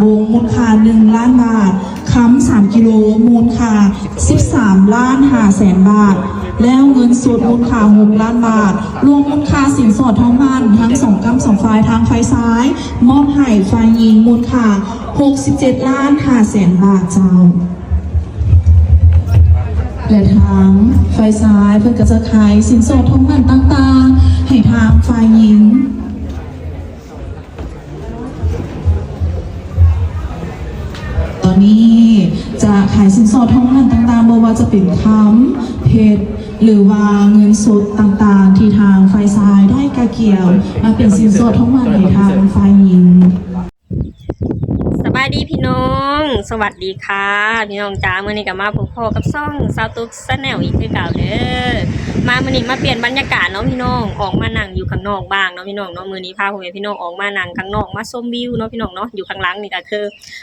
ວົງ ມູນຄ່າໜຶ່ງລ້ານບາດ, ຄຳສາມກິໂລ ມູນຄ່າສິບສາມລ້ານຫ້າແສນບາດ ແລ້ວເງິນສົດມູນຄ່າຫົກລ້ານບາດ. ລວມມູນຄ່າສິນສອດທອງໝັ້ນທັງສອງກ້ຳສອງຝ່າຍ ທາງຝ່າຍຊາຍມອບໃຫ້ຝ່າຍຍິງມູນຄ່າຫົກສິບເຈັດລ້ານຫ້າແສນບາດເຈົ້າ. ແລະ ທາງຝ່າຍຊາຍເພິ່ນກໍຈະຂາຍສິນສອດທອງໝັ້ນຕ່າງໆໃຫ້ທາງຝ່າຍຍິງ. ຕອນນີ້ຈະຂາຍສິນສອດທອງໝັ້ນຕ່າງໆ ບໍ່ວ່າຈະເປັນຄຳ, ເພັດ ຫຼືວ່າເງິນສົດຕ່າງໆ ທີ່ທາງຝ່າຍຊາຍໄດ້ກະກຽມມາເປັນສິນສອດທອງໝັ້ນໃຫ້ທາງຝ່າຍຍິງ. ສະບາຍດີພີ່ນ້ອງ ສະຫວັດດີຄ່ະພີ່ນ້ອງຈ້າ. ມື້ນີ້ກໍມາພົບພໍ້ກັບຊ່ອງສາວຕຸກ Channel ອີກຄືເກົ່າເດີ. ມາມື້ນີ້ມາປ່ຽນບັນຍາກາດເນາະພີ່ນ້ອງ, ອອກມານັ່ງຢູ່ຂ້າງນອກບ້າງເນາະພີ່ນ້ອງເນາະ. ມື້ນີ້ພາພໍ່ແມ່ພີ່ນ້ອງອອກມານັ່ງຂ້າງນອກ ມາຊົມວິວເນາະພີ່ນ້ອງເນາະ. ຢູ່ຂ້າງຫຼັງນີ້ກໍຄື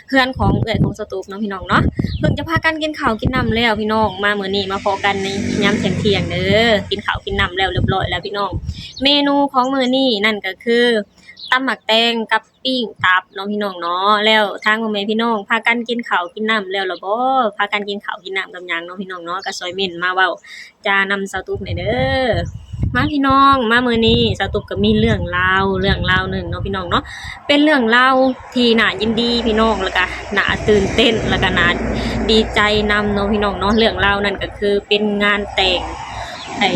ເຮືອນຂອງເອື້ອຍຂອງສາວຕຸກເນາະພີ່ນ້ອງເນາະ. ເພິ່ນຈະພາກັນກິນເຂົ້າກິນນ້ຳແລ້ວພີ່ນ້ອງ. ມາມື້ນີ້ມາພໍ້ກັນໃນຍາມທ່ຽງໆເດີ. ກິນເຂົ້າກິນນ້ຳແລ້ວຮຽບຮ້ອຍແລ້ວພີ່ນ້ອງ. ເມນູຂອງມື້ນີ້ນັ້ນກໍຄື ຕຳໝາກແຕງກັບປີ້ງຕັບເນາະພີ່ນ້ອງເນາະ. ແລ້ວທາງພໍ່ແມ່ພີ່ນ້ອງພາກັນກິນເຂົ້າກິນນ້ຳແລ້ວລະບໍ່? ພາກັນກິນເຂົ້າກິນນ້ຳກັບຫຍັງເນາະພີ່ນ້ອງເນາະ? ກໍຊ່ອຍເມັ້ນມາເວົ້າຈານຳສາວຕຸກແດ່ເດີ. ມາພີ່ນ້ອງ ມາມື້ນີ້ສາວຕຸກກໍມີເລື່ອງລາວ ເລື່ອງລາວໜຶ່ງເນາະພີ່ນ້ອງເນາະ. ເປັນເລື່ອງລາວທີ່ໜ້າຍິນດີພີ່ນ້ອງ ແລ້ວກໍໜ້າຕື່ນເຕັ້ນ ແລ້ວກໍໜ້າດີໃຈນຳເນາະພີ່ນ້ອງເນາະ. ເລື່ອງລາວນັ້ນກໍຄືເປັນງານແຕ່ງ ໄອ້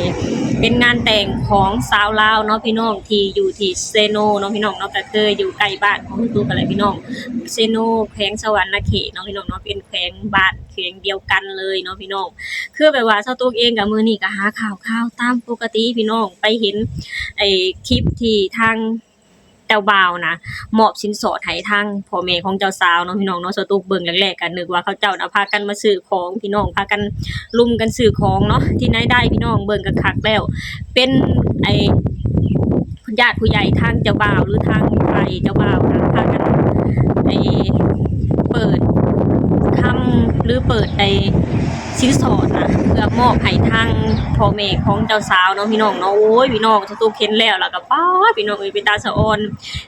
ເປັນງານແຕ່ງຂອງຊາວລາວເນາະພີ່ນ້ອງ ທີ່ຢູ່ທີ່ເຊໂນເນາະພີ່ນ້ອງເນາະ. ກໍຄືຢູ່ໃກ້ບ້ານຂອງຕຸກຫັ້ນແຫຼະພີ່ນ້ອງ, ເຊໂນ ແຂວງສະຫວັນນະເຂດເນາະພີ່ນ້ອງເນາະ. ເປັນແຂວງບ້ານແຂວງດຽວກັນເລີຍເນາະພີ່ນ້ອງ. ຄືແບບວ່າສາວຕຸກເອງກໍມື້ນີ້ກໍຫາຂ່າວໆຕາມປົກກະຕິພີ່ນ້ອງ, ໄປເຫັນໄອ້ຄລິບທີ່ທາງ ເຈົ້າບ່າວນະ ມອບສິນສອດໃຫ້ທາງພໍ່ແມ່ຂອງເຈົ້າສາວເນາະພີ່ນ້ອງເນາະ. ສາວຕຸກເບິ່ງແລກໆກໍນຶກວ່າເຂົາເຈົ້ານະພາກັນມາຊື້ຂອງພີ່ນ້ອງ, ພາກັນລຸມກັນຊື້ຂອງເນາະ. ທີ່ໄນໄດ້ພີ່ນ້ອງ ເບິ່ງຄັກໆແລ້ວ ເປັນໄອ້ຍາດຜູ້ໃຫຍ່ທາງເຈົ້າບ່າວ ຫຼືທາງຝ່າຍເຈົ້າບ່າວນະ ພາກັນໄອ້ເປີດຄຳ ຫຼືເປີດໄອ້ ສິນສອດນະ ເພື່ອມອບໃຫ້ທາງພໍ່ແມ່ຂອງເຈົ້າສາວເນາະພີ່ນ້ອງເນາະ. ໂອ້ຍ ພີ່ນ້ອງ ສາວຕຸກເຫັນແລ້ວລະກະ ປາດ ພີ່ນ້ອງເອີຍ ເປັນຕາສະອອນ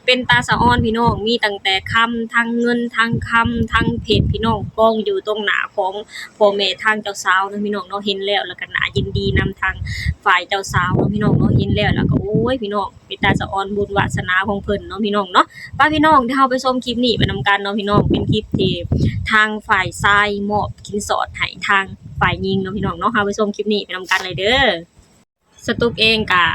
ເປັນຕາສະອອນພີ່ນ້ອງ. ມີຕັ້ງແຕ່ຄຳ ທັງເງິນ ທັງຄຳ ທັງເພັດ ພີ່ນ້ອງ ກອງຢູ່ຕົງໜ້າຂອງພໍ່ແມ່ທາງເຈົ້າສາວເນາະພີ່ນ້ອງເນາະ. ເຫັນແລ້ວລະກະໜ້າຍິນດີນຳທາງຝ່າຍເຈົ້າສາວເນາະພີ່ນ້ອງເນາະ. ເຫັນແລ້ວລະກະ ໂອ້ຍ ພີ່ນ້ອງ ເປັນຕາສະອອນບຸນວາສະໜາຂອງເພິ່ນເນາະພີ່ນ້ອງເນາະ. ປະພີ່ນ້ອງ ດຽວເຮົາໄປຊົມຄລິບນີ້ໄປນຳກັນເນາະພີ່ນ້ອງ. ເປັນຄລິບທີ່ທາງຝ່າຍຊາຍມອບສິນສອດໃຫ້ທາງຝ່າຍຍິງເນາະພີ່ນ້ອງເນາະ. ເຮົາໄປຊົມຄລິບນີ້ໄປນຳກັນເລີຍເດີ. ສາວຕຸກເອງກະ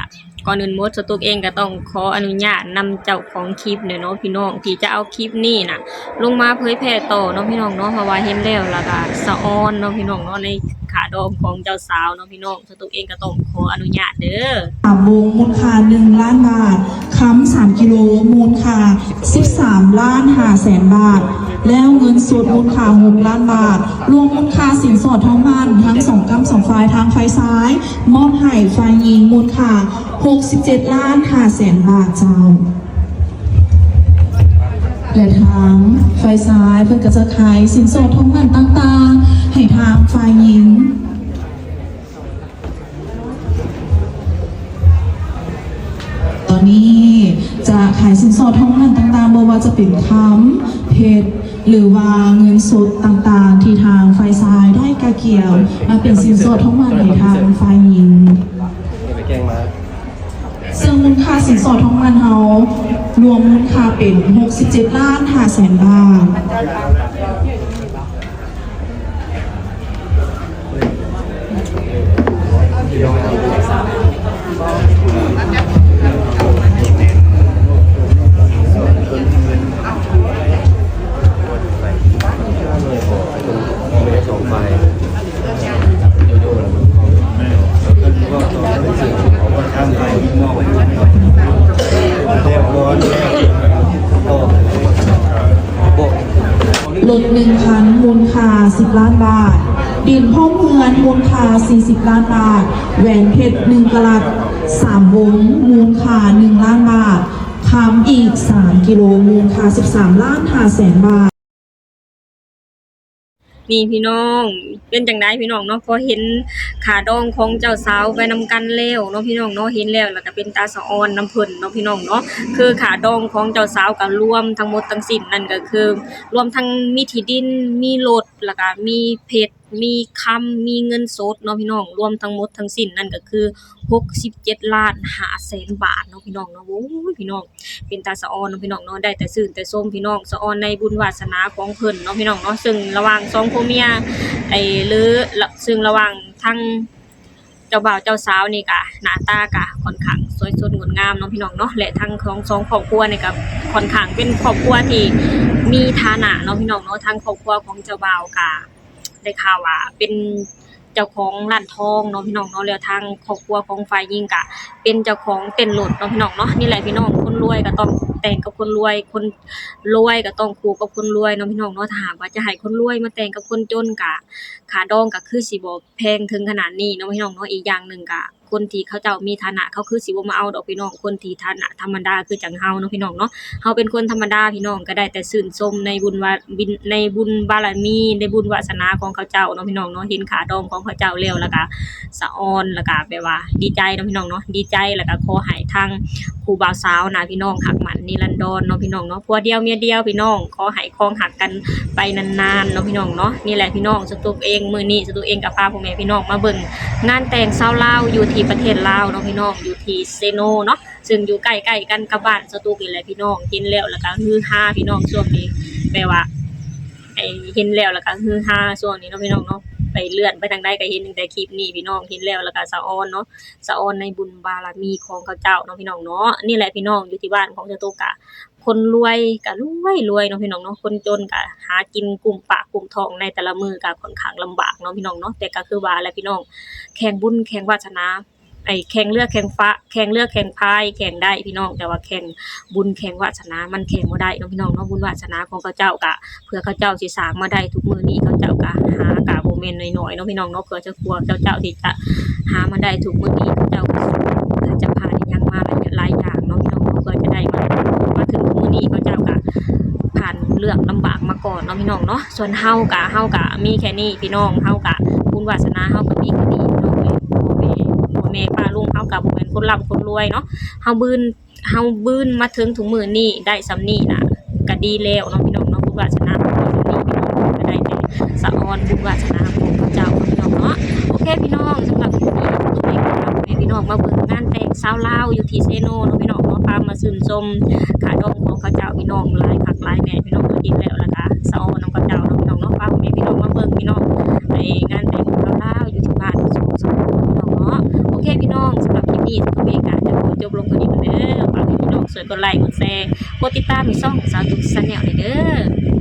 ກ່ອນອື່ນໝົດ ສາວຕຸກເອງກະຕ້ອງຂໍອະນຸຍາດນຳເຈົ້າຂອງຄລິບເດີເນາະພີ່ນ້ອງ ທີ່ຈະເອົາຄລິບນີ້ນະ ລົງມາເຜີຍແຜ່ຕໍ່ເນາະພີ່ນ້ອງເນາະ. ເພາະວ່າເຫັນແລ້ວລະກະສະອອນເນາະພີ່ນ້ອງເນາະ ໃນຂາດອງຂອງເຈົ້າສາວເນາະພີ່ນ້ອງ. ສາວຕຸກເອງກໍຕ້ອງຂໍອະນຸຍາດເດີ. ສາມວົງ ມູນຄ່າໜຶ່ງລ້ານບາດ, ຄຳສາມກິໂລ ມູນຄ່າສິບສາມລ້ານຫ້າແສນບາດ ແລ້ວເງິນສົດມູນຄ່າຫົກລ້ານບາດ. ລວມມູນຄ່າສິນສອດທອງໝັ້ນທັງສອງກ້ຳສອງຝ່າຍ ທາງຝ່າຍຊາຍມອບໃຫ້ຝ່າຍຍິງມູນຄ່າຫົກສິບເຈັດລ້ານຫ້າແສນບາດເຈົ້າ. ແລະ ທາງຝ່າຍຊາຍເພິ່ນກໍຈະຂາຍສິນສອດທອງໝັ້ນຕ່າງໆໃຫ້ທາງຝ່າຍຍິງ. ຕອນນີ້ຈະຂາຍສິນສອດທອງໝັ້ນຕ່າງໆ ບໍ່ວ່າຈະເປັນຄຳ ເພັດ ຫຼືວ່າເງິນສົດຕ່າງໆ ທີ່ທາງຝ່າຍຊາຍໄດ້ກະກຽມມາເປັນສິນສອດທອງໝັ້ນໃຫ້ທາງຝ່າຍຍິງ. ເຊິ່ງມູນຄ່າສິນສອດທອງໝັ້ນເຮົາລວມມູນຄ່າເປັນຫົກສິບເຈັດລ້ານຫ້າແສນບາດ. ລົດໜຶ່ງຄັນ ມູນຄ່າສິບລ້ານບາດ, ດິນພ້ອມເຮືອນ ມູນຄ່າສີ່ສິບລ້ານບາດ, ແຫວນເພັດໜຶ່ງກະລັດ ສາມວົງ ມູນຄ່າໜຶ່ງລ້ານບາດ, ຄຳອີກສາມກິໂລ ມູນຄ່າສິບສາມລ້ານຫ້າແສນບາດ. ນີ້ພີ່ນ້ອງ ເປັນຈັ່ງໃດພີ່ນ້ອງເນາະ ພໍເຫັນຂາດອງຂອງເຈົ້າສາວໄປນຳກັນແລ້ວເນາະພີ່ນ້ອງເນາະ ເຫັນແລ້ວລະກະເປັນຕາສະອອນນຳເພິ່ນເນາະພີ່ນ້ອງເນາະ ຄືຂາດອງຂອງເຈົ້າສາວກະລວມທັງໝົດທັງສິ້ນນັ້ນກະຄື ລວມທັງມີທີ່ດິນ ມີລົດ ລະກະມີເພັດ ມີຄຳ ມີເງິນສົດເນາະພີ່ນ້ອງ ລວມທັງໝົດທັງສິ້ນນັ້ນກະຄືຫົກສິບເຈັດລ້ານຫ້າແສນບາດເນາະພີ່ນ້ອງເນາະ ໂອ້ຍ ພີ່ນ້ອງ ເປັນຕາສະອອນເນາະພີ່ນ້ອງເນາະ ໄດ້ແຕ່ຊື່ນແຕ່ຊົມພີ່ນ້ອງ ສະອອນໃນບຸນວາສະໜາຂອງເພິ່ນເນາະພີ່ນ້ອງເນາະ ເຊິ່ງລະຫວ່າງສອງຜົວເມຍ ເອີ ຫຼື ເຊິ່ງລະຫວ່າງທັງເຈົ້າບ່າວເຈົ້າສາວນີ້ກະ ໜ້າຕາກະຂ້ອນຂ້າງສວຍສົດງົດງາມເນາະພີ່ນ້ອງເນາະ ແລະທັງຂອງສອງຄອບຄົວນີ້ກະຂ້ອນຂ້າງເປັນຄອບຄົວທີ່ມີຖານະເນາະພີ່ນ້ອງເນາະ ທັງຄອບຄົວຂອງເຈົ້າບ່າວກະ ໄດ້ຂ່າວວ່າເປັນເຈົ້າຂອງຮ້ານທອງເນາະພີ່ນ້ອງເນາະ ແລ້ວທາງຄອບຄົວຂອງຝ່າຍຍິງກະເປັນເຈົ້າຂອງເຕັ້ນລົດເນາະພີ່ນ້ອງເນາະ ນີ້ແຫຼະພີ່ນ້ອງ ຄົນລວຍກະຕ້ອງແຕ່ງກັບຄົນລວຍ ຄົນລວຍກະຕ້ອງຄູ່ກັບຄົນລວຍເນາະພີ່ນ້ອງເນາະ ຖ້າຫາກວ່າຈະໃຫ້ຄົນລວຍມາແຕ່ງກັບຄົນຈົນກະ ຄ່າດອງກະຄືຊິບໍ່ແພງເຖິງຂະໜາດນີ້ເນາະພີ່ນ້ອງເນາະ ອີກຢ່າງໜຶ່ງກະ ຄົນທີ່ເຂົາເຈົ້າມີຖານະ ເຂົາຄືຊິບໍ່ມາເອົາດອກພີ່ນ້ອງ ຄົນທີ່ຖານະທຳມະດາຄືຈັ່ງເຮົາເນາະພີ່ນ້ອງເນາະ ເຮົາເປັນຄົນທຳມະດາພີ່ນ້ອງ ກະໄດ້ແຕ່ຊື່ນຊົມໃນບຸນວາ ໃນບຸນບາລະມີ ໃນບຸນວາສະໜາຂອງເຂົາເຈົ້າເນາະພີ່ນ້ອງເນາະ ເຫັນຂາດອງຂອງເຂົາເຈົ້າແລ້ວ ລະກະສະອອນ ລະກະແບບວ່າດີໃຈເນາະພີ່ນ້ອງເນາະ ດີໃຈ ລະກະຂໍໃຫ້ທາງຄູ່ບ່າວສາວນະພີ່ນ້ອງ ຮັກໝັ້ນນິລັນດອນເນາະພີ່ນ້ອງເນາະ ຜົວດຽວເມຍດຽວພີ່ນ້ອງ ຂໍໃຫ້ຄອງຮັກກັນໄປນານໆເນາະພີ່ນ້ອງເນາະ ນີ້ແຫຼະພີ່ນ້ອງ ສະຕຸກເອງ ມື້ນີ້ສະຕຸກເອງກະພາພໍ່ແມ່ພີ່ນ້ອງມາເບິ່ງ ງານແຕ່ງຊາວລາວຢູ່ທີ່ປະເທດລາວເນາະພີ່ນ້ອງ ຢູ່ທີ່ເຊໂນເນາະ ເຊິ່ງຢູ່ໃກ້ໆກັນກັບບ້ານສະຕຸກນີ້ແຫຼະພີ່ນ້ອງ ເຫັນແລ້ວລະກະຮືຮາພີ່ນ້ອງ ຊ່ວງນີ້ແບບວ່າ ເຫັນແລ້ວລະກະຮືຮາຊ່ວງນີ້ເນາະພີ່ນ້ອງເນາະ ໄປເລື່ອນໄປທາງໃດກະເຫັນຕັ້ງແຕ່ຄລິບນີ້ພີ່ນ້ອງ ເຫັນແລ້ວລະກະສະອອນເນາະ ສະອອນໃນບຸນບາລະມີຂອງເຂົາເຈົ້າເນາະພີ່ນ້ອງເນາະ ນີ້ແຫຼະພີ່ນ້ອງ ຢູ່ທີ່ບ້ານຂອງສະຕຸກກະ ຄົນລວຍກະລວຍໆເນາະພີ່ນ້ອງເນາະ ຄົນຈົນກະຫາກິນກຸ້ມປາກກຸ້ມທ້ອງໃນແຕ່ລະມື້ກະຂ້ອນຂ້າງລຳບາກເນາະພີ່ນ້ອງເນາະ ແຕ່ກະຄືວ່າແຫຼະພີ່ນ້ອງ ແຂ່ງບຸນແຂ່ງວາສະໜາ ໄອ້ແຂ່ງເຮືອແຂ່ງຟ້າ ແຂ່ງເຮືອແຂ່ງພາຍແຂ່ງໄດ້ພີ່ນ້ອງ ແຕ່ວ່າແຂ່ງບຸນແຂ່ງວາສະໜາມັນແຂ່ງບໍ່ໄດ້ເນາະພີ່ນ້ອງເນາະ ບຸນວາສະໜາຂອງເຂົາເຈົ້າກະ ເພື່ອເຂົາເຈົ້າຊິສ້າງມາໄດ້ທຸກມື້ນີ້ ເຂົາເຈົ້າກະຫາກະບໍ່ແມ່ນນ້ອຍໆເນາະພີ່ນ້ອງເນາະ ເພື່ອຈະ ເພື່ອເຂົາເຈົ້າທີ່ຈະຫາມາໄດ້ທຸກມື້ນີ້ ເຂົາເຈົ້າກະເພື່ອຈະຜ່ານອີ່ຫຍັງມາຫຼາຍຢ່າງເນາະພີ່ນ້ອງເນາະ ເພື່ອຈະໄດ້ມາ ມາເຖິງມື້ນີ້ ເຂົາເຈົ້າກະຜ່ານເລື່ອງລຳບາກມາກ່ອນເນາະພີ່ນ້ອງເນາະ ສ່ວນເຮົາກະ ເຮົາກະມີແຄ່ນີ້ພີ່ນ້ອງ ເຮົາກະບຸນວາສະໜາເຮົາກະມີແຄ່ນີ້ພີ່ນ້ອງເອີຍ ພໍ່ແມ່ ພໍ່ແມ່ປ້າລຸງເຮົາກະບໍ່ແມ່ນຄົນລ່ຳຄົນລວຍເນາະ ເຮົາບືນ ເຮົາບືນມາເຖິງທຸກມື້ນີ້ໄດ້ສ່ຳນີ້ນະ ກະດີແລ້ວເນາະພີ່ນ້ອງເນາະ ບຸນວາສະໜາເຮົາມີສ່ຳນີ້ພີ່ນ້ອງ ກະໄດ້ແຕ່ສະອອນບຸນວາສະໜາຂອງເຂົາເຈົ້າເນາະພີ່ນ້ອງເນາະ ໂອເຄພີ່ນ້ອງ ສຳລັບຄລິບນີ້ ສະຕຸກເອງກະພາພໍ່ແມ່ພີ່ນ້ອງມາເບິ່ງງານແຕ່ງຊາວລາວຢູ່ທີ່ເຊໂນເນາະພີ່ນ້ອງເນາະ ພາມາຊື່ນຊົມຂາດອງຂອງເຂົາເຈົ້າພີ່ນ້ອງ ຫຼາຍຄັກຫຼາຍແນ່ພີ່ນ້ອງ ເຫັນແລ້ວລະກະສະອອນນຳເຂົາເຈົ້າເນາະພີ່ນ້ອງເນາະ ພາພໍ່ແມ່ພີ່ນ້ອງມາເບິ່ງພີ່ນ້ອງ ໃນງານແຕ່ງຊາວລາວຢູ່ທີ່ບ້ານສະຫວັນພີ່ນ້ອງເນາະ ໂອເຄພີ່ນ້ອງ ສຳລັບຄລິບນີ້ ສະຕຸກເອງກະຈະຂໍຈົບລົງເທົ່ານີ້ກ່ອນເດີ ຝາກໃຫ້ພີ່ນ້ອງຊ່ວຍກົດໄລກົດແຊ ກົດຕິດຕາມໃຫ້ຊ່ອງສາວຕຸກ Channel ແດ່ເດີ.